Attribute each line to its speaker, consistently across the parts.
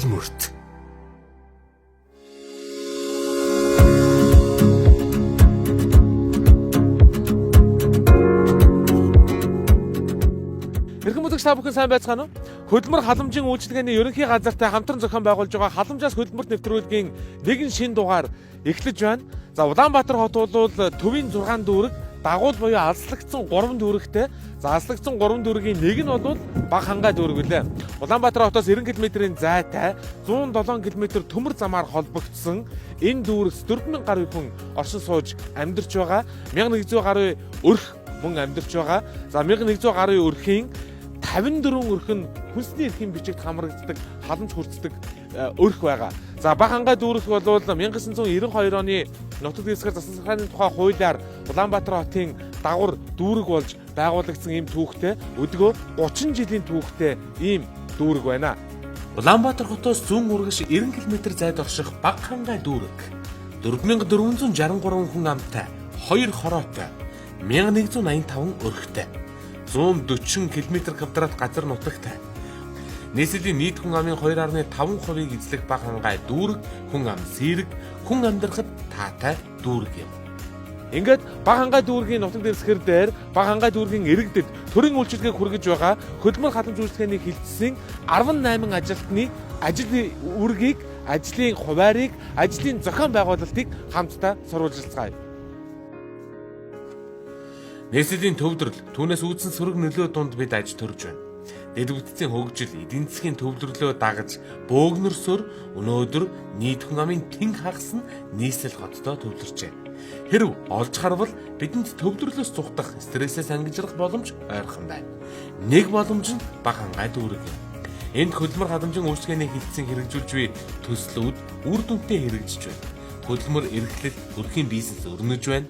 Speaker 1: Хөдөлмөрт.
Speaker 2: Эрхэм үзэгч, та бүхэн сайн байцгаана уу? Хөдөлмөр халамжийн үйлчилгээний ерөнхий газартай хамтран зохион байгуулж байгаа Халамжаас хөдөлмөрт нэвтрүүлгийн нэгэн шин дугаар эхлэж байна. За, Улаанбаатар хот бол төвийн 6 дүүрэг, дагуул буюу алслагдсан 3 дүүрэгтэй. За, алслагдсан 3 дүүргийн нэг нь бол Баг Хангай дүүрэг үлээ. Улаанбаатар хотоос 90 км-ийн зайтай 107 км төмөр замаар холбогдсон энэ дүүрэгт 4000 гаруй хүн оршин сууж амьдарч байгаа. 1100 гаруй өрх мөн амьдарч байгаа. За, 1100 гаруй өрхийн 54 өрх нь хүнсний эрхийн бичигт хамрагддаг, халамж хүртдэг өрх байгаа. За, Баг Хангай дүүрэх бол 1992 оны нутаг дэвсгэр засан сахааны тухай хуулиар Улаанбаатар хотын дагвар дүүрэг болж байгуулагдсан ийм түүхтэй, өдгөө 30 жилийн түүхтэй ийм дүүрэг байна. Улаанбаатар хотоос зүүн урагш 90 км зайд орших Баг Хангай дүүрэг 4463 хүн амтай, 2 хороотой, 1185 өрхтэй, 140 км квадрат газар нутагтай. Нийслэлийн нийт хүн амын 2.5%-ийг эзлэх Баг Хангай дүүрэг хүн ам сэрэг, хүн амьдрахад таатай дүүрэг юм. Ингээд Баг Хангай дүүргийн нутаг дэвсгэр дээр Баг Хангай дүүргийн иргэдэд төрийн үйлчилгээг хүргэж байгаа хөдөлмөр халамж үйлчилгээний хилцсэн 18 ажилтны ажил үүргийг, ажлын хуваарийг, ажлын зохион байгуулалтыг хамтдаа сурвалжилцгаая. Нийслэлийн төвлөрөл, түүнээс үүдсэн сөрөг нөлөө дунд бид аж төрж байна. Дэд бүтцийн хөгжил, эдийн засгийн төвлөрлөө дагаж бөөгнөрсөөр өнөөдөр нийт хүн амын тэн хагас нь нийслэл хотдоо төвлөрчээ. Хэрв олж харвал бидэнд төвлөрлөөс зугтах, стрессээс ангижрах боломж ойрхон байна. Нэг боломж нь Баг Хангай дүүрэг юм. Энд хөдөлмөр халамжийн үйлчилгээний хилцэн хэрэгжүүлж буй төслүүд үр дүнтэй хэрэгжиж байна. Хөдөлмөр эрхлэл, өрхийн бизнес өрнөж байна.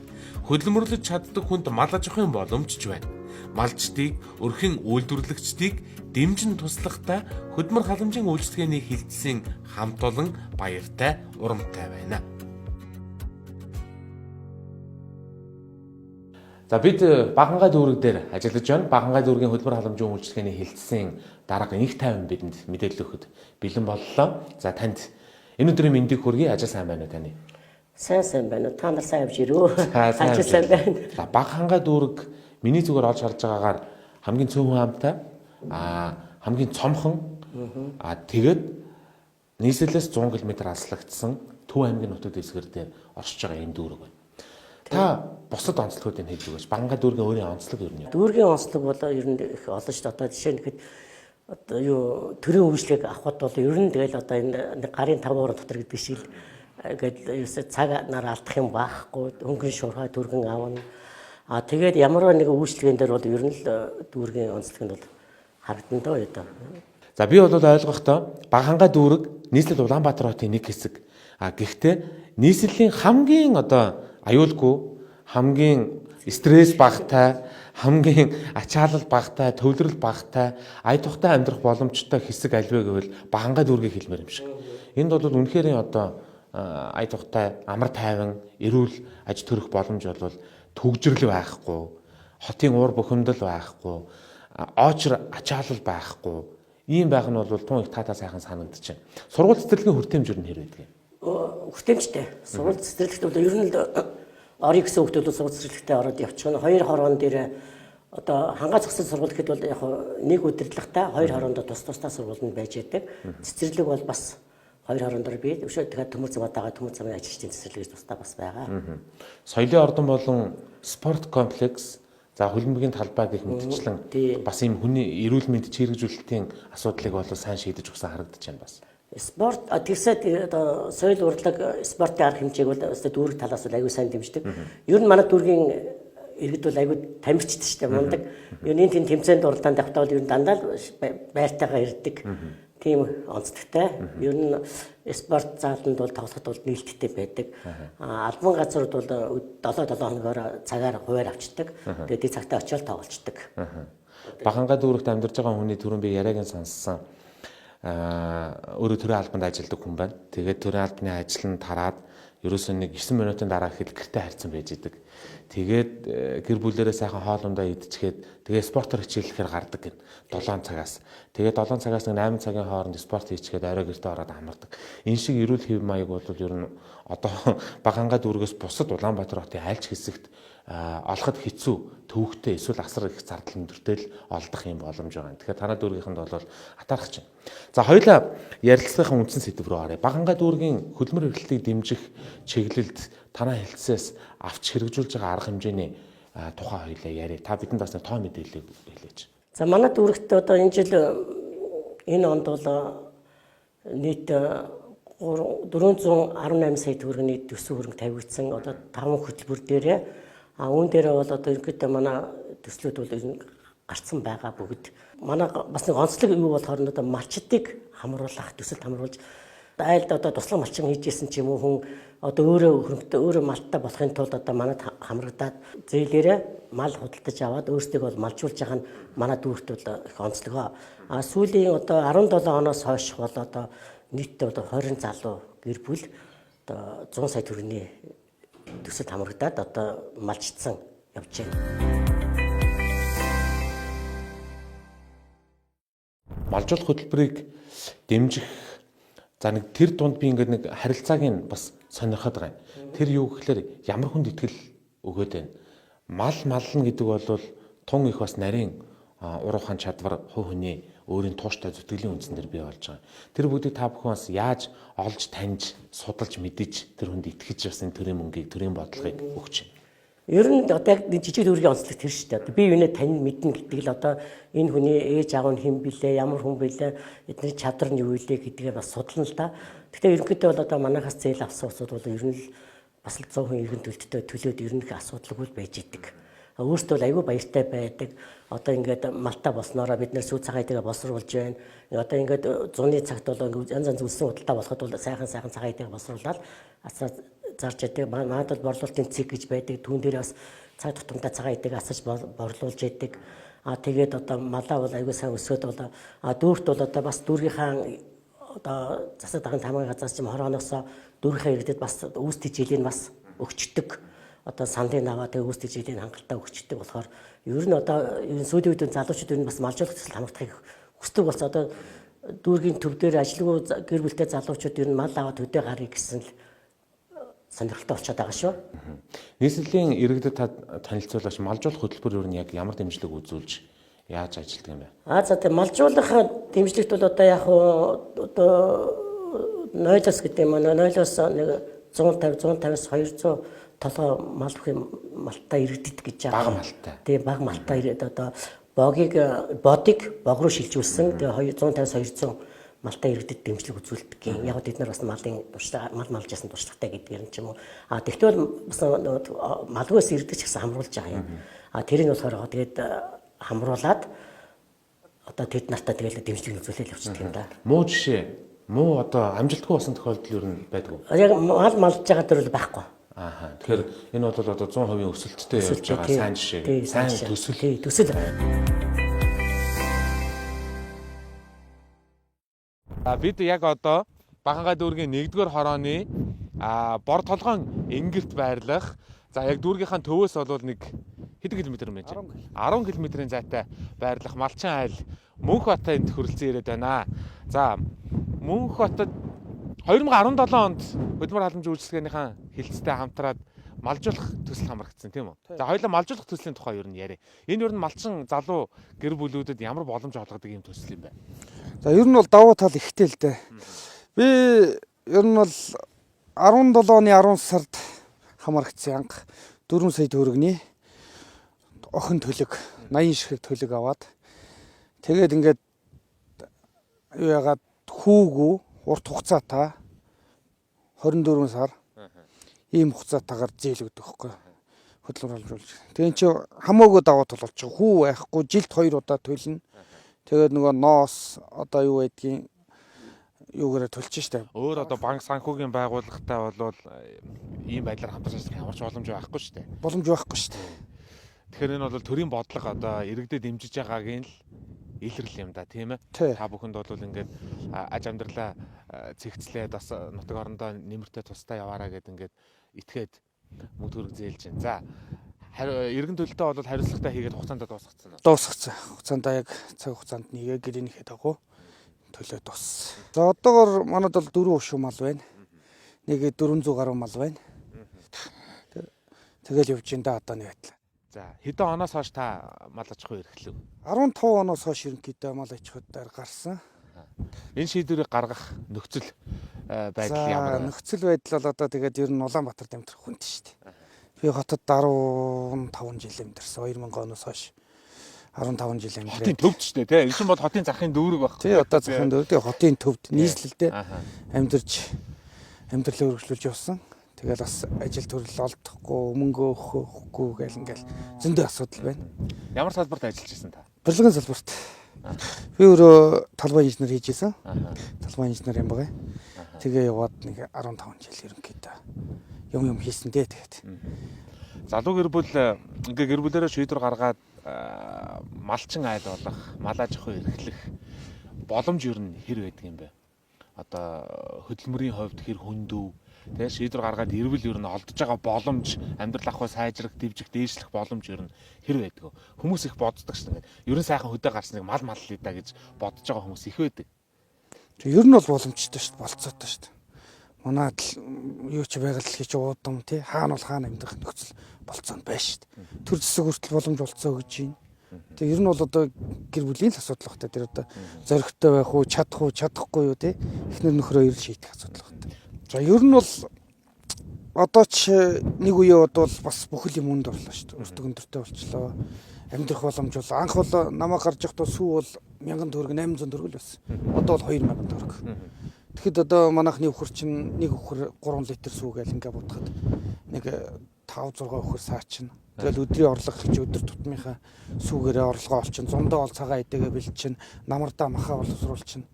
Speaker 2: Хөдөлмөрлөж чаддаг хүнд мал аж ахуйн боломж ч байна. Малчдыг, өрхийн үйлдвэрлэгчдийг дэмжин туслахдаа хөдөлмөр халамжийн үйлчилгээний хилцэн хамт олон баяртай, урамтай байна. За, бид Баг Хангай дүүрэг дээр ажиллаж байна. Баг Хангай дүүргийн хөдөлмөр халамжийн үйлчилгээний хилцсэн дарга Энх Тайван бидэнд мэдээлэл өгөхөд бэлэн боллоо. За, танд энэ өдрийн мэндийг хүргэе. Ажил сайн байна уу таны?
Speaker 3: Сайн сайн байна уу? Та нар сайн явж ирөө.
Speaker 2: За, сайн
Speaker 3: Ажил
Speaker 2: явж
Speaker 3: сайн
Speaker 2: ирээ.
Speaker 3: байна.
Speaker 2: За, Баг Хангай дүүрэг миний зүгээр олж харж байгаагаар хамгийн цөөхөн амтай, хамгийн цомхон, тэгээд нийслэлээс 100 км алслагдсан Төв аймгийн нутаг дэвсгэр дээр оршиж байгаа ийм дүүрэг байна. Та бусад онцлогуудыг хэлж өгөөч. Баг Хангай дүүргийн өөрийн онцлог юу юм?
Speaker 3: Дүүргийн онцлог бол ер нь их олон шүү дээ. Одоо жишээ нь гэхэд одоо юу төрийн үйлчлэгийг авахд бол ер нь тэгэл одоо энэ нэг гарын 5 уран дотор гэдэг шиг л ингээд ерөөсөө цаг нар алдах юм байхгүй, хөнгөн шуурхай түргэн авна. А тэгээд ямар нэгэн үйлчлэгэн дээр бол ер нь л дүүргийн онцлог нь бол харагдан доо одоо.
Speaker 2: За, би бол ойлгохдоо Баг Хангай дүүрэг нийслэл Улаанбаатар хотын нэг хэсэг. А гэхдээ нийслэлийн хамгийн одоо аюулгүй, хамгийн стресс багатай, хамгийн ачаалал багатай, төвлөрөл багатай, ая тухтай амьдрах боломжтой хэсэг аль вэ гэвэл Баг Хангай дүүргийг хэлмээр юм шиг. Энд бол үнэхээр одоо ая тухтай, амар тайван, эрүүл аж төрөх боломж бол түгжрэл байхгүй, хотын уур бухимдал байхгүй, очр ачаалал байхгүй. Ийм байх нь бол тун их таатай сайхан санагдчихэв. Сургууль цэцэрлэгийн хүртээмж юу нэр байдаг юм?
Speaker 3: Хүртээмжтэй. Сургууль цэцэрлэгт бол ер нь л орё гэсэн хүмүүс бол сургууль цэцэрлэгтээ ороод явчихна. Хоёр хороон дээр одоо хангай зогсол сургууль гэхэд бол яг нэг удирдлагатай хоёр хороондоо тус тусдаа сургууль нь байж байдаг. Цэцэрлэг бол бас хоёр хороон дээр бий. Өшөө тэгэхээр төмөр замаа дагаа төмөр замын ажилчдын цэцэрлэг гэж тусдаа бас байгаа.
Speaker 2: Соёлын ордон болон спорт комплекс, за, хөлбөмбөгийн талбай гэх мэтчлэн бас ийм хүний эрүүл мэнд чирэгжүүлэлтийн асуудлыг бол сайн шийдэж өгсөн харагдаж байна бас.
Speaker 3: Спорт тэгсээд одоо соёл урлаг спортын арга хэмжээг бол өстой дүүрэг талаас бол аягүй сайн дэмждэг. Ер нь манай дүүргийн иргэд бол аягүй тамирчид шүү дээ, мундаг. Ер нь энэ тэмцээнд уралдаанд явахдаа бол ер нь дандаа л байртайгаа ирдэг. Тийм онцлогтой. Ер нь спорт зааланд бол тоглоход бол нээлттэй байдаг. Албан газрууд бол 7 7 хоногоор цагаар хуваар авчдаг. Тэгээд тэр цагтаа очиод тоглолцдог.
Speaker 2: Баг Хангай дүүрэгт амьдарч байгаа хүний түрүүн би яриаг нь сонссон. Өөрөө төрийн албанд ажилладаг хүн байна. Тэгээд төрийн албаны ажил нь тараад Ерөөсөө нэг 9 минутын дараа ихэд гэртээ харьцан байж идэг. Тэгээд гэр бүлэрээ сайхан хоол ундаа идчихээд тэгээд спортоор хичээллэхээр гардаг гин 7 цагаас. Тэгээд 7 цагаас нэг 8 цагийн хооронд спорт хийчихээд орой гэртээ ороод амардаг. Энэ шиг эрүүл хэв маяг бол ер нь одоо Багангаа дүүргээс бусад Улаанбаатар хотын аль ч хэсэгт олоход хэцүү төвөгтэй эсвэл асар их зардал өндөртэй л олдох юм боломж байгаа. Тэгэхээр танай дүүргийнхэнд бол атаархаж байна. За хоёулаа ярилцлагын үндсэн сэдэв рүү оръё. Багангаа дүүргийн хөдөлмөр эрхлэлтийг дэмжих чиглэлд танай хэлтсээс авч хэрэгжүүлж байгаа арга хэмжээний тухай хоёулаа яриа. Та бидэнд бас нэг тоо мэдээлэл хэлээч.
Speaker 3: За манай дүүрэгт одоо энэ жил энэ онд бол нийт 418 сая төгрөгийн төсөв хөрөнгө тавигдсан. Одоо 5 хөтөлбөр дээрээ үүн дээрээ бол одоо ерөнхийдөө манай төслүүд бол ер нь гарцсан байгаа бүгд. Манай бас нэг онцлог юу болохоор нь одоо малчдыг хамруулах, төсөлд хамруулж айлд одоо туслах малчин хийж исэн ч юм уу хүн одоо өөрөө хөрөнгөтэй өөрөө малттай болохын тулд одоо манад хамрагдаад зээлээрээ мал худалдаж аваад өөрсдийг бол малжуулж байгаа нь манай дүүрт бол их онцлогоо. А сүүлийн одоо 17 оноос хойш бол одоо нийтдээ одоо 20 залуу гэр бүл одоо 100 сая төгрөгийн төсөлд хамрагдаад одоо малжчихсан явж байна.
Speaker 2: Малжуулах хөтөлбөрийг дэмжих за нэг тэр дунд би ингээд нэг харилцааг нь бас сонирхоод байгаа юм. Тэр юу гэхээр ямар хүнд итгэл өгөөд байна. Мал мална гэдэг бол тун их бас нарийн уран ухаан чадвар хувь хүний өөрийн тууштай зүтгэлийн үндсэн дээр бий болж байгаа. Тэр бүгдийг та бүхэн бас яаж олж таньж, судалж мэдэж тэр хүнд итгэж бас энэ төрийн мөнгийг, төрийн бодлогыг өгч байна.
Speaker 3: Ер нь одоо яг жижиг дүүргийн онцлог тэр шүү дээ. Би юунэ тань мэднэ гэдэг л одоо энэ хүний ээж аав нь хэн билээ, ямар хүн билээ, эдний чадвар нь юу билээ гэдгээ бас судлана л да. Гэхдээ ерөнхийдөө бол одоо манайхаас зээл авсан улсууд бол ер нь л бас л 100% иргэн төлөлтөд төлөөд ер нь их асуудалгүй байж идэг. Өөртөө бол айгүй баяртай байдаг. Одоо ингээд малтаа болсноороо бид нэр сүү цагаан идэгээ боловсруулж байна. Одоо ингээд зуны цагт бол ингээд янз янз үлсэн худалдаа болоход бол сайхан сайхан цагаан идэгээ боловсруулаад асаа зарж яадаг. Манад бол борлуулалтын цэг гэж байдаг. Түүн дээр бас цаг тутамдаа цагаан идэгээ асаж борлуулж яадаг. А тэгээд одоо малаа бол айгүй сайн өсөөд бол дүүрт бол одоо бас дүүргийнхаа одоо засаг даргын тамгын газраас ч юм хорооноос дүүргийнхаа иргэдэд бас үүс тэжээлийн бас өгчдөг. Одоо сандын аваа тэгээ үүс тэжээлийн хангалттай өгчдөг болохоор ер нь одоо ер нь сүүлийн үед залуучууд ер нь бас малжуулах төсөл хамрагдахыг хүсдэг болсон. Одоо дүүргийн төв дээр ажилгүй гэр бүлтэй залуучууд ер нь мал аваад хөдөө гарыг гэсэн л сонирхолтой болчиход байгаа шүү.
Speaker 2: Нийслэлийн иргэдэд та танилцуулаач, малжуулах хөтөлбөр ер нь яг ямар дэмжлэг үзүүлж яаж ажилладаг юм бэ?
Speaker 3: А за тэгээ малжуулах дэмжлэгт бол одоо яг одоо 0-оос гэдэг юм аа 0-оос нэг 150 150-аас 200 толгой мал бүхий малтаа иргэдэд гэж
Speaker 2: байгаа. Бага малтай.
Speaker 3: Тэгээ бага малтай иргэд одоо богийг бодыг бог руу шилжүүлсэн. Тэгээ 150-аас 200 малтай иргэдэд дэмжлэг үзүүлдэг гин. Яг тэд нар бас малын туршлага мал малж ясан туршлагатай гэдгээр нь ч юм уу. А тэгтэл бас малгүйс ирдэг ч гэсэн хамруулж байгаа юм. А тэрийг болохоор тэгээд хамруулад одоо тэд нартаа тэгэл дэмжлэг үзүүлэл явчихдаг юм да.
Speaker 2: Муу жишээ, муу одоо амжилтгүй болсон тохиолдол ер нь байдгүй.
Speaker 3: Яг мал малж байгаа төр бол байхгүй.
Speaker 2: Ааха. Тэгэхээр энэ бол одоо 100% өсөлттэй явж байгаа сайн жишээ. Сайн төсөл.
Speaker 3: Төсөл.
Speaker 2: Бид яг одоо Багангаа дүүргийн 1-р хорооны бор толгоон ингэрт байрлах. За яг дүүргийнхаа төвөөс бол нэг хэдэн километр юм бэ? 10 километрийн зайтай байрлах Малчин айл Мөнхбатын энд хөрөлцөн ирээд байна. За Мөнхбатад 2017 онд хөдөлмөр халамжийн үйлчилгээнийхээ хилцтэй хамтраад малжуулах төсөл хамрагдсан тийм үү? За хоёулаа малжуулах төслийн тухай ер нь яриа. Энэ ер нь малчин залуу гэр бүлүүдэд ямар боломж олгодог юм төсөл юм бэ?
Speaker 1: За ер нь бол давуу тал ихтэй л дээ. Би ер нь бол 17 оны 10 сард хамрагдсан анх 4 сая төгрөгийн охин төлөг 80 ширхэг төлөг аваад тэгээд ингээд юу яагаад хүүгүү урт хугацаатай 24 сар ийм хугацаатаагаар зээл өгдөг хөхгүй хөдөлмөр халамжуулж. Тэгээд чи хамаагүй давуу тал болчих. Хүү байхгүй жилд 2 удаа төлнө. Тэгээд нөгөө ноос одоо юу байдгийг юугаараа төлж штэ.
Speaker 2: Өөр одоо банк санхүүгийн байгууллагатай бол ийм байдлаар хамтарч ажиллах ямар ч боломж байхгүй штэ.
Speaker 1: Боломж байхгүй штэ.
Speaker 2: Тэгэхээр энэ бол төрийн бодлого одоо иргэдэд дэмжиж байгаагийн л илрэл юм да, тийм ээ.
Speaker 1: Тий.
Speaker 2: Та бүхэнд бол ингээд аж амьдралаа цэгцлээд бас нутаг орондоо нэмэртэй тустай яваараа гэд ингээд итгээд мөнгө төгрөг зээлж байна. За эргэн төлөлтөө бол хариуцлагатай хийгээд хугацаанд дуусгацсан уу?
Speaker 1: Дуусгацсан. Хугацаанд яг цаг хугацаанд нэгээ гэрээнийхээ дагуу төлөө дууссан. За одоогор манад бол 4 ушуу мал байна. Нэг 400 гаруй мал байна. Тэгэл явж ин да одоо нэг байдлаа.
Speaker 2: За хэдэн оноос хойш та мал аж ахуй эрхлэв?
Speaker 1: 15 оноос хойш ерөнхийдөө мал аж ахуйдаар гарсан.
Speaker 2: Энэ шийдвэрийг гаргах нөхцөл байдал ямар
Speaker 1: За
Speaker 2: вэ?
Speaker 1: нөхцөл байдал бол одоо тэгээд ер нь Улаанбаатарт амьдрах хүнд шүү дээ. Би хотод 15 жил амьдарсан. 2000 оноос хойш 15 жил
Speaker 2: Хотын
Speaker 1: амьдраад.
Speaker 2: төвд ч дээ, тий. Энэ чинь бол хотын захын дүүрэг байхгүй.
Speaker 1: Тий одоо захын дөрөв тий хотын төвд нийслэлдээ
Speaker 2: Аха.
Speaker 1: амьдарч амьдралаа өргөжлүүлж явсан. Тэгэл бас ажил төрөл олдохгүй, мөнгө өгөхгүй гэл ингээл зөндөө асуудал байна.
Speaker 2: Ямар салбарт ажиллаж байсан та?
Speaker 1: Барилгын салбарт. Би өөрөө талбай инженер хийж исэн.
Speaker 2: Аха.
Speaker 1: Талбай инженер юм байгаа. Тэгээ яваад нэг 15 жил ерөнхийдөө юм юм хийсэн дээ тэгээд.
Speaker 2: Залуу гэр бүл ингээ гэр бүлээрээ шийдвэр гаргаад малчин айл болох, мал аж ахуй эрхлэх боломж ер нь хэр байдаг юм бэ? Одоо хөдөлмөрийн хувьд хэр хүндв? Тэ шийдвэр гаргаад ирвэл ер нь олдож байгаа боломж, амьдрал ахуй сайжрах, дэвжих, дээшлэх боломж ер нь хэр байдаг вэ? Хүмүүс их боддог шин ингээд. Ер нь сайхан хөдөө гарсныг мал маллаа да гэж бодож байгаа хүмүүс их байдаг.
Speaker 1: Тэг ер нь бол боломжтой шүү дээ, болцоотой шүү дээ. Манайд л юу ч байгаль хийж уудам тий хаана бол хаана амьдрах нөхцөл болцоо нь байна шүү дээ. Төр зэсэг хүртэл боломж болцоо гэж байна. Тэг ер нь бол одоо гэр бүлийн л асуудал багтай. Тэр одоо зоригтой байх уу, чадах уу, чадахгүй юу тий эхнэр нөхрөө ер нь шийдэх асуудал багтай. За ер нь бол одоо ч нэг үе бодвол бас бүхэл юм үнд орлоо шүү дээ. Өртөг өндөртэй болчлоо. Амьдрах боломж бол анх бол намайг гарч явахдаа сүү бол 1000 төгрөг 800 төгрөг л байсан. Одоо бол 2000 төгрөг. Тэгэхэд одоо манайхны өхөр чинь нэг өхөр 3 литр сүү гээл ингээ бодоход нэг 5 6 өхөр саачин. Тэгэл өдрийн орлого гэж өдөр тутмынхаа сүүгээрээ орлогоо олчин, зундаа ол цагаан эдэгээ бэлчин, намардаа махаа боловсруулчин.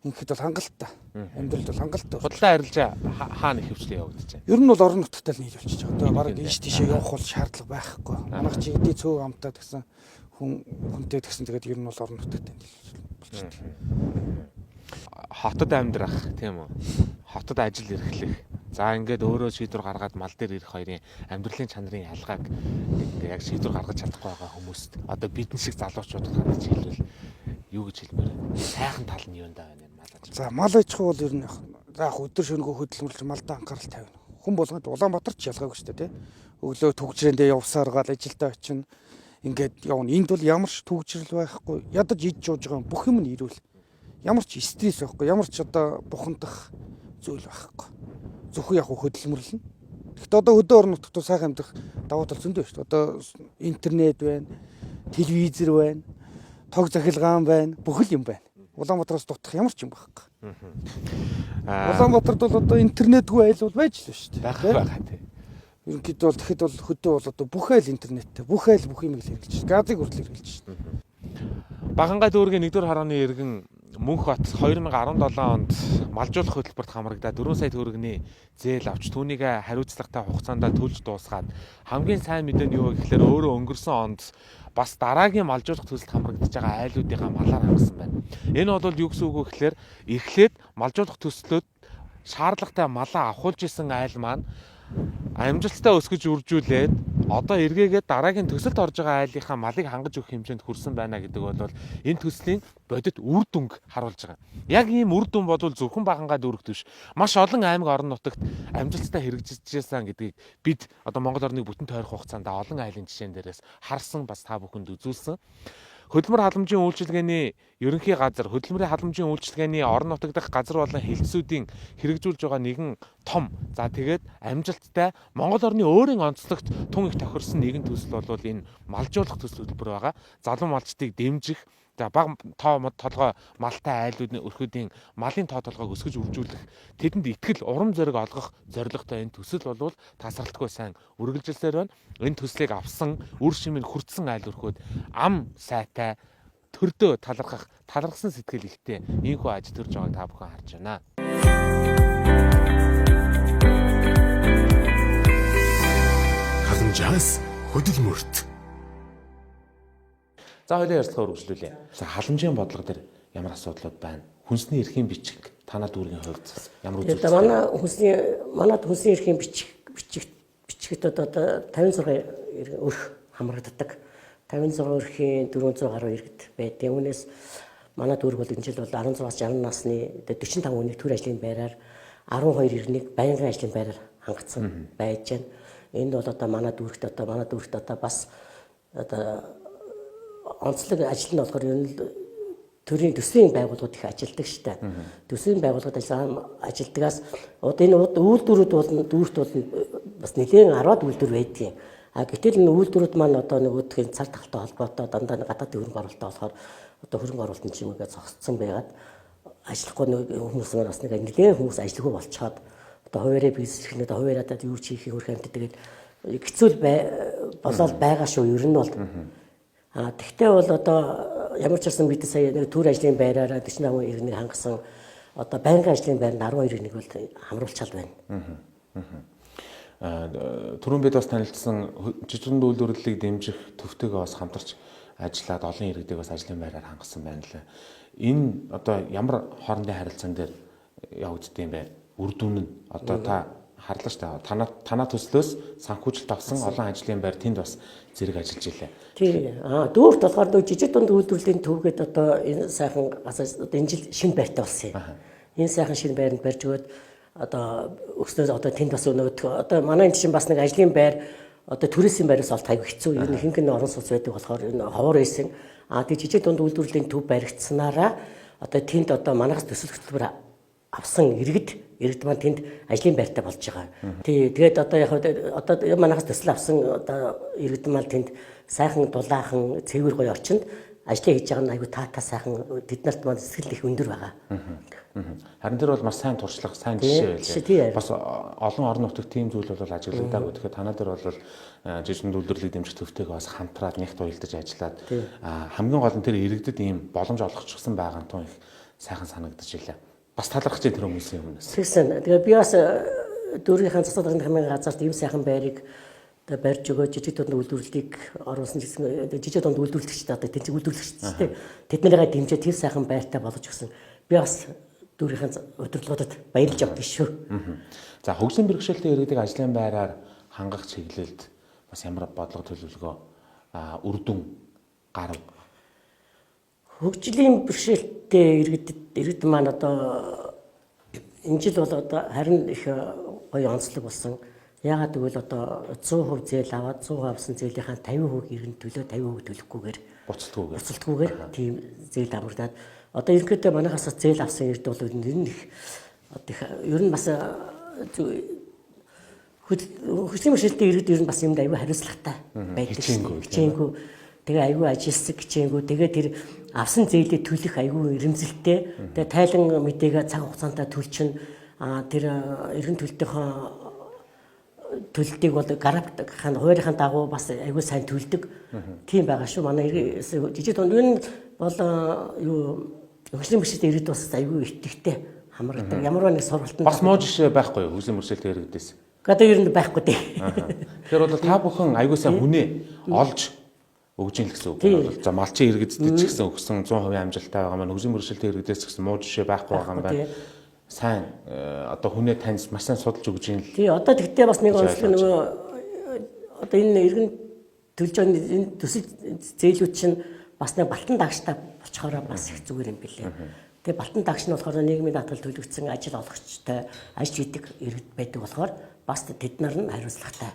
Speaker 1: Ингээд бол хангалттай. Амьдралд бол хангалттай.
Speaker 2: Худалдаа арилжаа хаана их хвчлээ явагдаж байна?
Speaker 1: Ер нь бол орон нутгад л нийлүүлчихэж байгаа. Одоо бараг
Speaker 2: Нийлүүлнэ.
Speaker 1: ийш тийшээ явах бол шаардлага байхгүй. Манайх чи эдий цөөх амтаа гэсэн хүн хүнтэй тэгсэн тэгээд ер нь бол орон нутгад нийлүүлчихэж.
Speaker 2: Хотод амьдрах тийм үү? Хотод ажил эрхлэх. За ингээд өөрөө шийдвэр гаргаад мал дээр ирэх хоёрын амьдралын чанарын ялгааг нэг ингээ яг шийдвэр гаргаж чадахгүй байгаа хүмүүст одоо бидэн шиг залуучуудад хандаж хэлвэл юу гэж хэлмээр вэ? Сайхан тал нь юундаа байна энэ мал аж.
Speaker 1: За мал аж ахуй бол ер нь яг за яг өдөр шөнөгүй хөдөлмөрлөж малдаа анхаарал тавина. Хүн болгонд Улаанбаатар ч ялгаагүй шүү дээ тий. Өглөө түгжрээндээ явсаар гал ажилдаа очино. Ингээд явна. Энд бол ямар ч түгжрэл байхгүй. Ядаж ид жууж байгаа бүх юм нь ирүүл. Ямар ч стресс байхгүй. Ямар ч одоо бухимдах зүйл байхгүй. Зөвхөн яг хөдөлмөрлөнө. Гэхдээ одоо хөдөө орон нутгад сайхан амьдрах давуу тал зөндөө шүү дээ. Одоо интернет байна, телевизэр байна, тог захилгаан байна, бүхэл юм байна. Улаанбаатараас дутах ямар ч юм байхгүй. Улаанбаатарт бол одоо интернетгүй айл бол байж л шүү дээ.
Speaker 2: Байх байгаа тий.
Speaker 1: Ерөнхийдөө бол тэгэхэд бол хөдөө бол одоо бүх айл интернеттэй, бүх айл бүх юм л хэрэглэж шүү. Газыг хүртэл хэрэглэж шүү.
Speaker 2: Баганга дүүргийн 1-р хорооны иргэн Мөнх бат 2017 онд малжуулах хөтөлбөрт хамрагдаад 4 сая төгрөгийн зээл авч түүнийг хариуцлагатай хугацаанд төлж дуусгаад хамгийн сайн мэдээ нь юу вэ гэхлээр өөрөө өнгөрсөн онд бас дараагийн малжуулах төсөлд хамрагдаж байгаа айлуудыгаа малаар хангасан байна. Энэ бол юу гэсэн үг вэ гэхлээр эхлээд малжуулах төслөөд шаардлагатай малаа авахулж исэн айл маань амжилттай өсгөж үржүүлээд одоо эргээгээд дараагийн төсөлд орж байгаа айлынхаа малыг хангаж өгөх хэмжээнд хүрсэн байна гэдэг бол энэ төслийн бодит үр дүнг харуулж байгаа. Яг ийм үр дүн бол зөвхөн Багангаа дүүрэгт биш. Маш олон аймаг орон нутагт амжилттай хэрэгжижсэн гэдгийг бид одоо Монгол орныг бүтэн тойрох хугацаанд олон айлын жишээн дээрээс харсан бас та бүхэнд үзүүлсэн. Хөдөлмөр халамжийн үйлчилгээний ерөнхий газар, хөдөлмөрийн халамжийн үйлчилгээний орон нутаг дахь газар болон хэлтсүүдийн хэрэгжүүлж байгаа нэгэн том, за тэгээд амжилттай Монгол орны өөрийн онцлогт тун их тохирсон нэгэн төсөл бол энэ малжуулах төсөл хөтөлбөр байгаа. Залуу малчдыг дэмжих, за бага тоо толгой малтай айлуудын өрхүүдийн малын тоо толгойг өсгөж үржүүлэх, тэдэнд итгэл урам зориг олгох зорилготой энэ төсөл бол тасралтгүй сайн үргэлжилсээр байна. Энэ төслийг авсан, үр шимийг хүртсэн айл өрхүүд ам сайтай төрдөө талархах, талархсан сэтгэл ихтэй ийхүү аж төрж байгааг та бүхэн харж байна.
Speaker 4: Халамжаас хөдөлмөрт.
Speaker 2: За хоёлаа ярилцлага үргэлжлүүлье. За халамжийн бодлого дээр ямар асуудлууд байна? Хүнсний эрхийн бичиг танаа дүүргийн хувьд ямар үзүүлэлт?
Speaker 3: Манай хүнсний манай хүнсний эрхийн бичиг бичиг бичгэд одоо 56 өрх хамрагддаг. 56 өрхийн 400 гаруй иргэд байдаг. Үүнээс манай дүүрэг бол энэ жил бол 16-аас 60 насны 45 хүнийг төр ажлын байраар 12 иргэнийг байнгын ажлын байраар хангацсан байж байна. Энд бол одоо манай дүүрэгт одоо манай дүүрэгт одоо бас одоо онцлог ажил нь болохоор ер нь төрийн төсвийн байгууллагууд их ажилдаг штэ. Төсвийн байгууллагууд ажилдгаас одоо энэ үйлдвэрүүд бол дүүрт бол бас нэлээд 10-аад үйлдвэр байдгийн. А гэтэл энэ үйлдвэрүүд маань одоо нөгөөдхийн цар тахалтай холбоотой дандаа гадаадын хөрөнгө оруулалттай болохоор одоо хөрөнгө оруулалт нь чимээгээ зогсцсон байгаад ажиллахгүй нэг хүмүүс маань бас нэг нэлээд хүмүүс ажилгүй болцоход одоо хуваараа бизнес эрхлээд хуваараа юу ч хийх хөрх амьд тэгээд хэцүү болоод байгаа шүү ер нь бол. А тэгтээ бол одоо ямар ч байсан бид сая нэг төр ажлын байраараа 48 иргэнийг хангасан одоо байнгын ажлын байранд 12 иргэнийг бол хамруулчаал байна.
Speaker 2: Түрүүн бид бас танилцсан жижигэн үйлдвэрлэлийг дэмжих төвтэйгээ бас хамтарч ажиллаад олон иргэдийг бас ажлын байраар хангасан байна лээ. Энэ одоо ямар хоорондын харилцаан дээр явагддаг юм бэ? Үр дүн нь одоо та харлаа шүү дээ. Танаа төслөөс санхүүжилт авсан олон ажлын байр тэнд бас зэрэг ажиллаж илээ.
Speaker 3: Тий. Аа дүүрт болохоор нөө жижиг дунд үйлдвэрлэлийн төвгээд одоо энэ сайхан газар одоо энэ жил шинэ байртай болсон юм. Энэ сайхан шинэ байранд барьж өгөөд одоо өснөөс одоо тэнд бас өнөөдөх одоо манай энэ чинь бас нэг ажлын байр одоо түрээсийн байраас олт аяг хэцүү. Ер нь ихэнх нь орон сууц байдаг болохоор энэ ховор байсан. Аа тий жижиг дунд үйлдвэрлэлийн төв баригдсанараа одоо тэнд одоо манайхас төсөл хөтөлбөр авсан иргэд маань тэнд ажлын байртай болж байгаа. Тий, тэгээд одоо яг одоо манайхаас төсөл авсан одоо иргэд маань тэнд сайхан дулаахан цэвэр гоё орчинд ажлыг хийж байгаа нь айгүй таатай сайхан тэд нарт маань сэтгэл их өндөр байгаа.
Speaker 2: Харин тэр бол маш сайн туршлага, сайн жишээ байлаа. Бас олон орон нутагт тийм зүйл бол ажиглагдаагүй. Тэгэхээр танаа дээр бол жижигэн үйлдвэрлэлийг дэмжих төвтэйгээ бас хамтраад нэгт уялдаж ажиллаад хамгийн гол нь тэр иргэдэд ийм боломж олгочихсон байгаа нь тун их сайхан санагдаж илээ. Бас талархаж тэр хүмүүсийн өмнөөс.
Speaker 3: Тэгсэн. Тэгээ би бас дүүргийнхаа засаг даргын хамгийн газарт ийм сайхан байрыг одоо барьж өгөө жижиг дунд үйлдвэрлэлийг оруулсан гэсэн жижиг дунд үйлдвэрлэгчд одоо тэнд үйлдвэрлэгчд тийм тэд нарыгаа дэмжиж тэр сайхан байртай болгож өгсөн. Би бас дүүргийнхаа удирдлагуудад баярлж явдаг шүү.
Speaker 2: За хөгжлийн бэрхшээлтэй иргэдийг ажлын байраар хангах чиглэлд бас ямар бодлого төлөвлөгөө үр дүн гарав?
Speaker 3: Хөгжлийн бэрхшээлтэй иргэд маань одоо энэ жил бол одоо харин их гоё онцлог болсон. Яагаад гэвэл одоо 100% зээл аваад 100% авсан зээлийнхаа 50% иргэн төлөө 50% төлөхгүйгээр буцалтгүйгээр тийм зээл амрагдаад одоо ерөнхийдөө манайхаас зээл авсан иргэд бол ер нь их одоо их ер нь бас хөгжлийн бэрхшээлтэй иргэд ер нь бас юмд аюу хариуцлагатай байдаг. Хичээнгүй. Тэгээ аюу ажилсаг хичээнгүй. Тэгээ тэр авсан зээлээ төлөх аюу эрэмзэлтэй. Тэгээ тайлан мэдээгээ цаг хугацаанд төлчин тэр эргэн төлтийнхөө төлөлтийг бол гарантийн хуулийнхаа дагуу бас аюу сайн төлдөг. Тийм байгаа шүү. Манай жижиг дунд энэ бол юу хөгжлийн бэрхшээлтэй иргэд бас аюу итгэвтэй хамрагдаг. Ямар нэг сургалтанд
Speaker 2: бас муу жишээ байхгүй юу хөгжлийн бэрхшээлтэй иргэдээс?
Speaker 3: Одоо ер нь байхгүй дээ.
Speaker 2: Тэгэхээр бол та бүхэн аюу сайн хүнээ олж өгж ийн л гэсэн үг байна. За малчин иргэдтэй ч гэсэн өгсөн 100% амжилттай байгаа маань хөгжлийн бэрхшээлтэй иргэдээс ч гэсэн муу жишээ байхгүй байгаа юм байна. Сайн одоо хүнээ таньж маш сайн судалж өгж ийн л.
Speaker 3: Тий, одоо тэгтээ бас нэг онцлог нөгөө одоо энэ иргэн төлж байгаа энэ төсөл зээлүүд чинь бас нэг балтан дагштай болчхоороо бас их зүгээр юм билээ. Тэгээ балтан дагш нь болохоор нийгмийн даатгал төлөгдсөн ажил олгогчтой ажил хийдэг иргэд байдаг болохоор бас тэд нар нь хариуцлагатай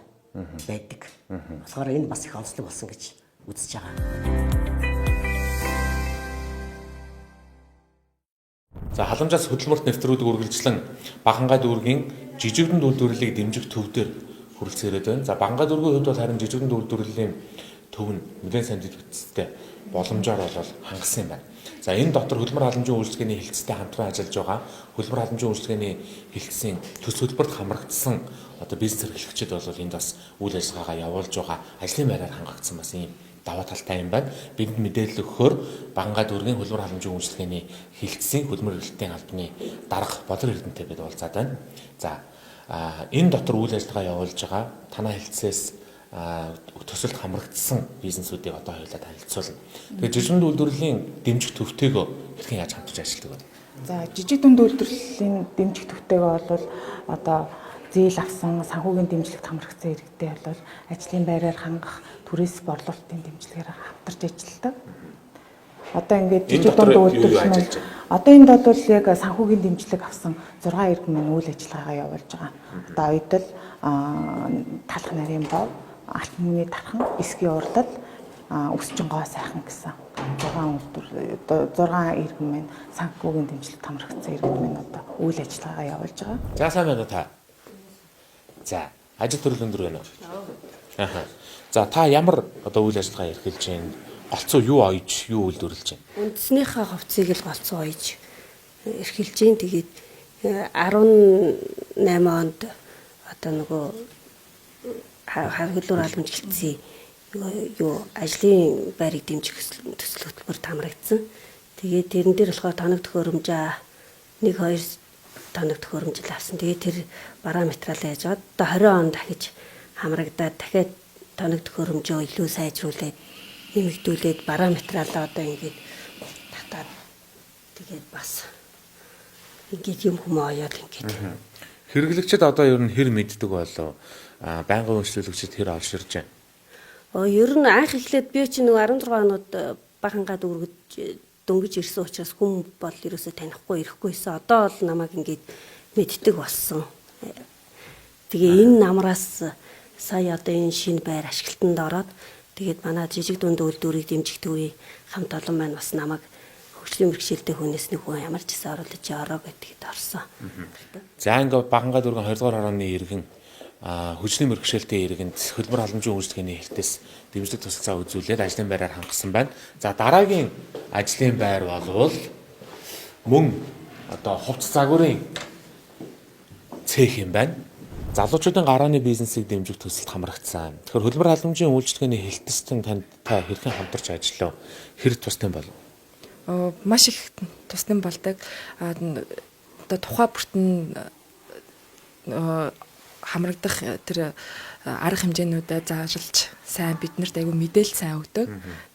Speaker 3: байдаг. болохоор энэ бас их онцлог болсон гэж үзэж байгаа.
Speaker 2: За халамжаас хөдөлмөрт нэвтрүүлэг үргэлжлэн Багангаа дүүргийн жижигдэн үйлдвэрлэлийг дэмжих төв дээр хүрэлцээрээд байна. За Багангаа дүүргийн хувьд бол харин жижигдэн үйлдвэрлэлийн төв нь нэлээд сайн бүтцтэй боломжоор бол хангасан юм байна. За энэ дотор хөдөлмөр халамжийн үйлчилгээний хэлтстэй хамтран ажиллаж байгаа хөдөлмөр халамжийн үйлчилгээний хэлтсийн төс хөтөлбөрт хамрагдсан одоо бизнес эрхлэгчид бол энд бас үйл ажиллагаагаа явуулж байгаа ажлын байраар хангагдсан бас ийм даваа талтай юм байна. Бидэнд мэдээлэл өгөхөөр Багангаа дүүргийн хөдөлмөр халамжийн үйлчилгээний хэлтсийн хөдөлмөр эрхлэлтийн албаны дарга Бодлого Эрдэнэтэй бид уулзаад байна. За энэ дотор үйл ажиллагаа явуулж байгаа танай хэлтсээс Төсөлд хамрагдсан бизнесүүдийг одоо хоёулаа танилцуулна. Тэгэхээр жижиг дунд үйлдвэрлэлийн дэмжих төвтэйгөө хэрхэн яаж хамтарч ажилладаг вэ?
Speaker 4: За, жижиг дунд үйлдвэрлэлийн дэмжих төвтэйгөө бол одоо зээл авсан санхүүгийн дэмжлэгт хамрагдсан иргэдээ бол ажлын байраар хангах, түрээс борлуулалтын дэмжлэгээр хамтарч ажилладаг. Одоо ингээд жижиг дунд үйлдвэрлэл маань одоо энд бол яг санхүүгийн дэмжлэг авсан 6 иргэн маань үйл ажиллагаагаа явуулж байгаа. Одоо оёдол, талх нарийн бов, алт мөнгөний тархан, эсгийн урдал, өсчин гоо сайхан гэсэн 6 үйлдвэр одоо 6 иргэн маань санхүүгийн дэмжлэгт хамрагдсан иргэд маань одоо үйл ажиллагаагаа явуулж байгаа.
Speaker 2: За, сайн байна уу та? За, ажил төрөл өндөр байна уу? Аха. За, та ямар одоо үйл ажиллагаа эрхэлж байна? Голцоо юу оёж, юу үйлдвэрлэж байна?
Speaker 5: Үндснийхээ хувцсыг л голцоо оёж эрхэлж байна. Тэгээд 18 онд одоо нөгөө хөдөлмөр халамж хэлтсийн юу ажлын байрыг дэмжих төсөл хөтөлбөрт хамрагдсан. Тэгээд тэрэн дээр болохоор тоног төхөөрөмжөө 1 2 тоног төхөөрөмжл авсан. Тэгээд тэр бараа материалаа яаж байгаа. Одоо 20 он дахиж хамрагдаад дахиад тоног төхөөрөмжөө илүү сайжруулад нэмэгдүүлээд бараа материалаа одоо ингээд татаад тэгээд бас ингээд юм хүмүү оёод ингээд.
Speaker 2: Хэрэглэгчид одоо ер нь хэр мэддэг болов? Байнгын үйлчлүүлэгчид хэр олширж байна?
Speaker 5: Ер нь анх эхлээд би чинь нөгөө 16 онод бахангаа дүүргэж дөнгөж ирсэн учраас хүн бол ерөөсөө танихгүй ирэхгүй байсан. Одоо бол намайг ингээд мэддэг болсон. Тэгээ энэ намраас сая одоо энэ шинэ байр ашиглалтанд ороод тэгээд манай жижиг дунд үйлдвэрийг дэмжих төвийн хамт олон маань бас намайг хөгжлийн бэрхшээлтэй хүнээс нэг хүн ямар ч гэсэн оруулаж ороо гэдэгт орсон.
Speaker 2: За, ингээд Багангаа дүүргэн 20 дугаар хорооны иргэн хөгжлийн бэрхшээлтэй иргэнд хөдөлмөр халамжийн үйлчилгээний хэлтээс дэмжлэг тусалцаа үзүүлээд ажлын байраар хангасан байна. За, дараагийн ажлын байр болвол мөн одоо хувцас загварын цех юм байна. Залуучуудын гарааны бизнесийг дэмжих төсөлд хамрагдсан. Тэгэхээр хөдөлмөр халамжийн үйлчилгээний хэлтэстэн танд та хэрхэн хамтарч ажиллав? Хэр тустай болов?
Speaker 6: Маш их тусдан болдог. Одоо тухай бүртэн хамрагдах тэр арга хэмжээнүүдээ заашилж сайн биднэрт айгүй мэдээлэл сайн өгдөг.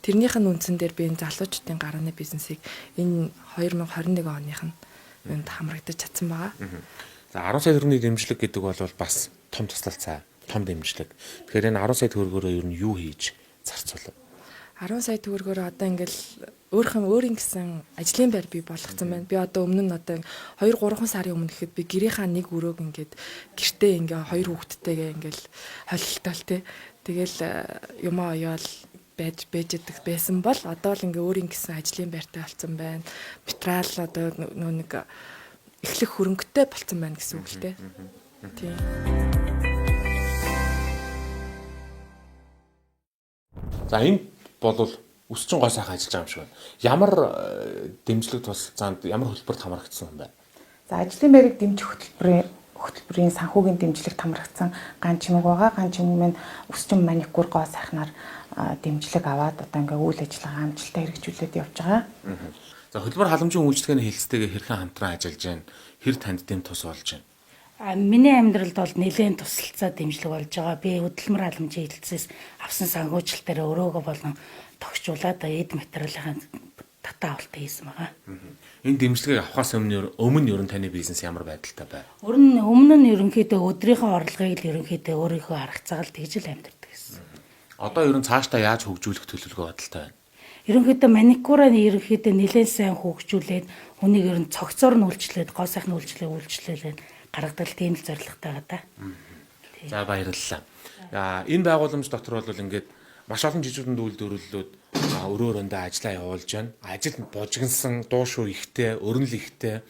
Speaker 6: Тэрнийх нь үндсэн дээр би энэ залуучуудын гарааны бизнесийг энэ 2021 оных нь юунд хамрагдаж чадсан байгаа.
Speaker 2: За, 10 сая төгрөгийн дэмжлэг гэдэг бол бас том туслалцаа, том дэмжлэг. Тэгэхээр энэ 10 сая төгрөгөөрөө ер нь юу хийж зарцуулав?
Speaker 6: 10 сая төгрөгөөр одоо ингээл өөрийн гэсэн ажлын байр бий болгоцсон байна. Би одоо өмнө нь одоо 2 3 сарын өмнө гэхэд би гэрийнхаа нэг өрөөг ингээд гэртээ ингээ хоёр хүүхэдтэйгээ ингээл холилтол те. Тэгэл юмаа оёол байж байдаг байсан бол одоо л ингээ өөрийн гэсэн ажлын байртай болсон байна. Материал одоо нөө нэг эхлэх хөрөнгөтэй болцсон байна гэсэн үг л те. Тийм.
Speaker 2: За, энэ болвол өсчин гой сайхан ажиллаж байгаа юм шиг байна. Ямар дэмжлэг тусалцаанд, ямар хөтөлбөрт хамрагдсан юм бэ?
Speaker 4: За, ажлын байрыг дэмжих хөтөлбөрийн санхүүгийн дэмжлэгт хамрагдсан ган чимэг байгаа. Ган чимэг маань өсчин маникюр гоо сайхнаар дэмжлэг аваад одоо ингээ үйл ажиллагаа амжилттай хэрэгжүүлээд явж байгаа.
Speaker 2: За, хөдөлмөр халамжийн үйлчилгээний хэлцтэйгээ хэрхэн хамтран ажиллаж байна? Хэр танд дэм тус болж байна?
Speaker 7: Миний амьдралд бол нэлээд тусалцаа дэмжлэг болж байгаа. Би хөдөлмөр халамжийн хэлтсээс авсан санхүүжилтээр өрөөгөө болон тогтжуулаад эд материалын татаа авалт хийсэн байгаа.
Speaker 2: Энэ дэмжлэгийг авахаас өмнө ер нь таны бизнес ямар байдалтай байв?
Speaker 7: Өмнө нь ерөнхийдөө өдрийнхөө орлогыг л ерөнхийдөө өөрийнхөө арга цагаал тэгж л амьдардаг гэсэн.
Speaker 2: Одоо ер нь цаашдаа яаж хөгжүүлэх төлөвлөгөө бодолтой байна?
Speaker 7: Ерөнхийдөө маникюраа ерөнхийдөө нэлээд сайн хөгжүүлээд хүнийг ер нь цогцоор нь үйлчлээд гоо сайхны үйлчлэг үйлчлүүлээд гаргадаг тийм л зорилготой байгаа да.
Speaker 2: За, баярлалаа. Энэ байгууламж дотор бол ингээд маш олон жижиг дунд үйлдвэрлэлүүд өрөө өрөөндөө ажиллаа явуулж байна. Ажил бужигнсан, дуу шуу ихтэй, өрнөл ихтэй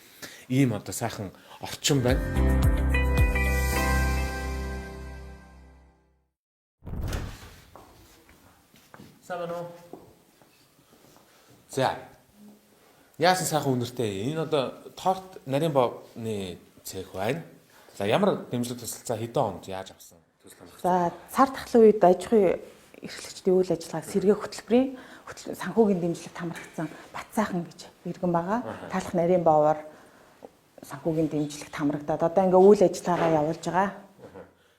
Speaker 2: ийм одоо сайхан орчин байна. Сайн байна уу? За. Яасан сайхан үнэртэй. Энэ одоо торт нарийн бовны цех байна. За, ямар дэмжлэг тусалцаа хэдэн онд яаж авсан?
Speaker 4: За, цар тахлын үед аж ахуйн эрхлэгчдийн үйл ажиллагааг сэргээх хөтөлбөрийн санхүүгийн дэмжлэгт хамрагдсан Батсайхан гэж иргэн байгаа. Талх нарийн боовоор санхүүгийн дэмжлэгт хамрагдаад одоо ингээ үйл ажиллагаагаа явуулж байгаа.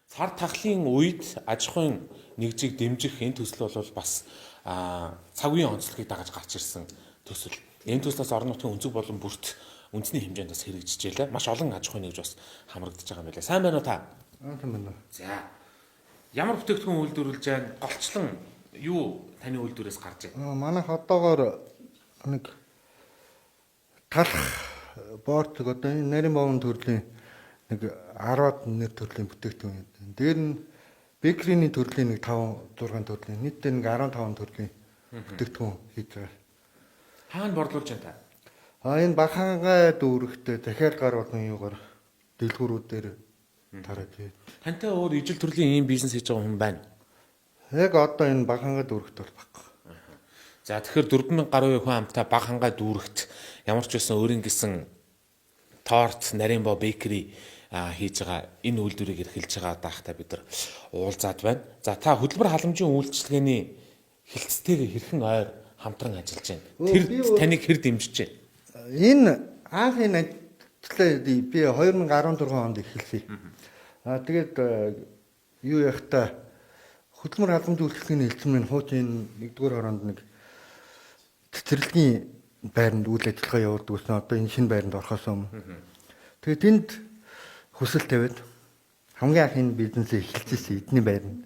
Speaker 2: Цар тахлын үед аж ахуйн нэгжийг дэмжих энэ төсөл бол бас цаг үеийн онцлогийг дагаж гарч ирсэн төсөл. Энэ төслөөс орон нутгийн өнцөг болон бүрт үндэсний хэмжээнд бас хэрэгжижээ лээ. Маш олон аж ахуйн нэгж бас хамрагдаж байгаа юм байна лээ. Сайн байна уу та?
Speaker 8: Сайн байна.
Speaker 2: За. Ямар бүтээгдэхүүн үйлдвэрлэж байна? Голчлон юу таны үйлдвэрээс гарч байна?
Speaker 8: Манайх одоогоор нэг талах боорцог одоо энэ нарийн бовн төрлийн нэг 10-аад нэр төрлийн бүтээгдэхүүн. Дээр нь бэкерийн төрлийн нэг 5 6 төрлийн нийтдээ нэг 15 төрлийн бүтээгдэхүүн хийж байгаа.
Speaker 2: Хаана борлуулж байна та?
Speaker 8: Энэ Бахангаа дүүрэгтээ захиал гар болон юугаар дэлгүүрүүдээр тараад байна.
Speaker 2: Тантай өөр ижил төрлийн ийм бизнес хийж байгаа хүн байна.
Speaker 8: Яг одоо энэ Бахангаа дүүрэгт бол баггүй.
Speaker 2: За тэгэхээр 4000 гаруй хүн амтай Бага хангай дүүрэгт ямар ч байсан өөрийн гэсэн торт, нарийн боо, бэкери хийж байгаа энэ үйлдвэрийг эрхэлж байгаа даахтай бид нар уулзаад байна. За та хөдөлмөр халамжийн үйлчилгээний хилцтэйгээ хэрхэн ойр хамтран ажиллаж байна? Тэр таныг хэр дэмжиж байна?
Speaker 8: Энэ анх энэ ажлаа би 2016 онд эхэлсэн. Тэгээд юу яхта хөдөлмөр халамжийн үйлчилгээний хэлцэн хуучин 1-р хороонд нэг цэцэрлэгийн байранд үйл ажиллагаа явуулдаг байсан. Одоо энэ шинэ байранд орохоос өмнө. Тэгээд тэнд хүсэл тавиад хамгийн анх энэ бизнесээ эхэлчихсэн эдний байранд.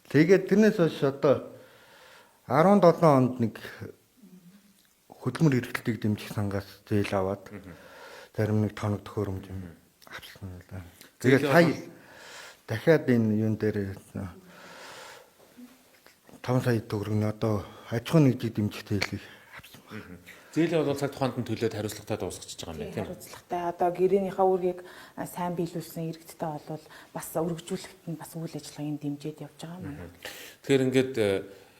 Speaker 8: Тэгээд тэрнээс хойш одоо 17 онд нэг хөдөлмөр эрхлэлтийг дэмжих сангаас зээл аваад зарим нэг тоног төхөөрөмж юм авсан л да. Тэгээд сая дахиад энэ юун дээр 5 сая төгрөг нь одоо аж ахуйн нэгжийг дэмжих зээлийг авсан байна.
Speaker 2: Зээлээ бол цаг тухайд нь төлөөд хариуцлагатай дуусгачихж байгаа юм байна тийм үү?
Speaker 4: Хариуцлагатай. Одоо гэрээнийхээ үүргийг сайн биелүүлсэн иргэдтэй бол бас өргөжүүлэхэд нь бас үйл ажиллагааг дэмжиж явж байгаа юм байна.
Speaker 2: Тэгэхээр ингээд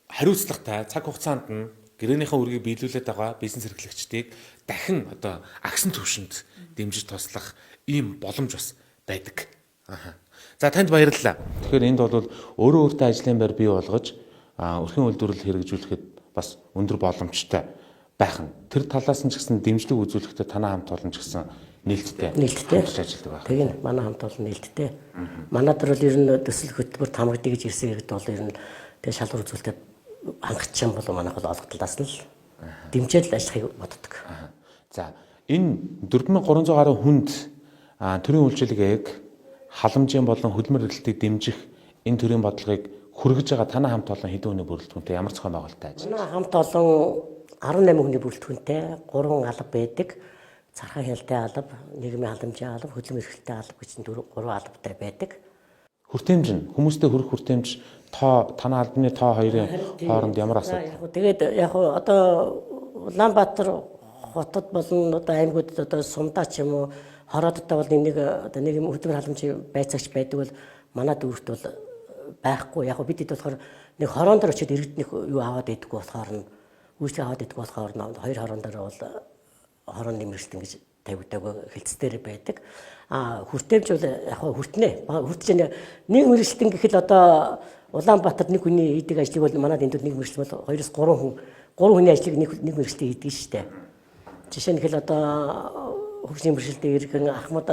Speaker 2: хариуцлагатай цаг хугацаанд нь гэрээнийхээ үүргийг биелүүлээд байгаа бизнес эрхлэгчдийг дахин одоо агсан түвшинд дэмжиж туслах ийм боломж бас байдаг. Аха. За танд баярлалаа. Тэгэхээр энд бол өөрөө өөртөө ажлын байр бий болгож өрхийн үйлдвэрлэл хэрэгжүүлэхэд бас өндөр боломжтой байх нь. Тэр талаас нь ч гэсэн дэмжлэг үзүүлэхдээ танай хамт олон ч гэсэн нээлттэй
Speaker 3: нээлттэй
Speaker 2: ажилладаг байх.
Speaker 3: Тэгин манай хамт олон нээлттэй. Манай дээр бол ер нь төсөл хөтөлбөр хамрагдъя гэж ирсэн иргэд бол ер нь тэгээ шалгуур үзүүлэлтэд хангах юм бол манайх бол олох талаас нь л дэмжиж л ажиллахыг боддог.
Speaker 2: За энэ 4300 гаруй хүнд төрийн үйлчилгээг халамжийн болон хөдөлмөр эрхлэлтийг дэмжих энэ төрийн бодлогыг хүргэж байгаа танай хамт олон хэдэн хүний бүрэлдэхүүнтэй ямар зохион байгуулалттай ажиллаж
Speaker 3: байна? Манай хамт олон 18 хүний бүрэлдэхүүнтэй 3 алба байдаг. Цархаа хяналтын алба, нийгмийн халамжийн алба, хөдөлмөр эрхлэлтийн алба гэж 4 3 албатай байдаг.
Speaker 2: Хүртээмж нь хүмүүстэй хүрэх хүртээмж тоо танай албаны тоо хоёрын хооронд ямар асуудал?
Speaker 3: Тэгээд яг одоо Улаанбаатар хотод болон одоо аймагуудад одоо сумдаа ч юм уу хороодтой бол нэг одоо нэг хөдөлмөр халамжийн байцаагч байдаг бол манай дүүрт бол байхгүй. Яг бид хэд болохоор нэг хороон дээр очиод иргэднийх юу аваад идэггүй болохоор нь үйлчлэг аваад идэггүй болохоор нь хоёр хороон дээр бол хорон нэмэрэлт ингэж тавигдаагүй хилцээр байдаг. А хүртээмж бол яг хүртнэ. Хүртэж нэг мэрэгчлэн гэхэл одоо Улаанбаатарт нэг хүний хийдэг ажлыг бол манад энд нэг мэрэгчлэн бол 2-3 хүн 3 хүний ажлыг нэг мэрэгчлэн хийдэг шүү дээ. Жишээ нь гэхэл одоо хөгжлийн мэрэгчлэлтэй иргэн Ахмад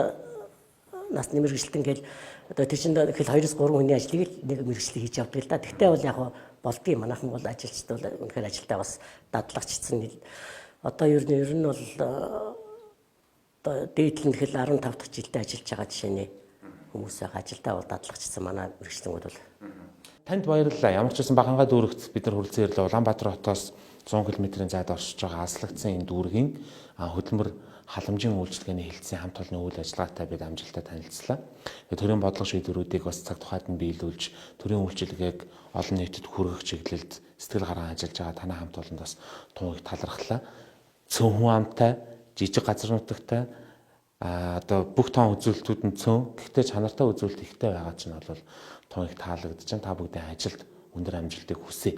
Speaker 3: насны мэрэгчлэн гэл одоо тэр чинь гэхэл 2-3 хүний ажлыг нэг мэрэгчлэн хийж явдаг л да. Тэгтээ бол яг болдгийг манайхан бол ажилчд бол үнэхээр ажилдаа бас дадлагчдсан. Одоо ер нь бол одоо дээдл нь гэхэл 15 дахь жилдээ ажиллаж байгаа жишээний хүмүүс байгаа. Ажилдаа бол дадлагчдсан манай мэрэгчлэнгүүд бол.
Speaker 2: Танд баярлалаа. Ямар ч байсан Бага хангай дүүрэгт бид нар хүрэлцэн ирлээ. Улаанбаатар хотоос 100 км-ийн зайд оршиж байгаа аслагдсан энэ дүүргийн хөдөлмөр халамжийн үйлчилгээний хэлтсийн хамт олонны үйл ажиллагаатай бид амжилттай танилцлаа. Төрийн бодлого шийдвэрүүдийг бас цаг тухайд нь биелүүлж, төрийн үйлчилгээг олон нийтэд хүргэх чиглэлд сэтгэл гарan ажиллаж байгаа танай хамт олонд бас тун их талархлаа. Цөөн хүн амтай, жижиг газар нутагтай одоо бүх тоон үзүүлэлтүүд нь цөөн, гэхдээ чанартай үзүүлэлт ихтэй байгаа чинь бол тун их таалагдж байна. Та бүгдийн ажилд өндөр амжилтыг хүсье.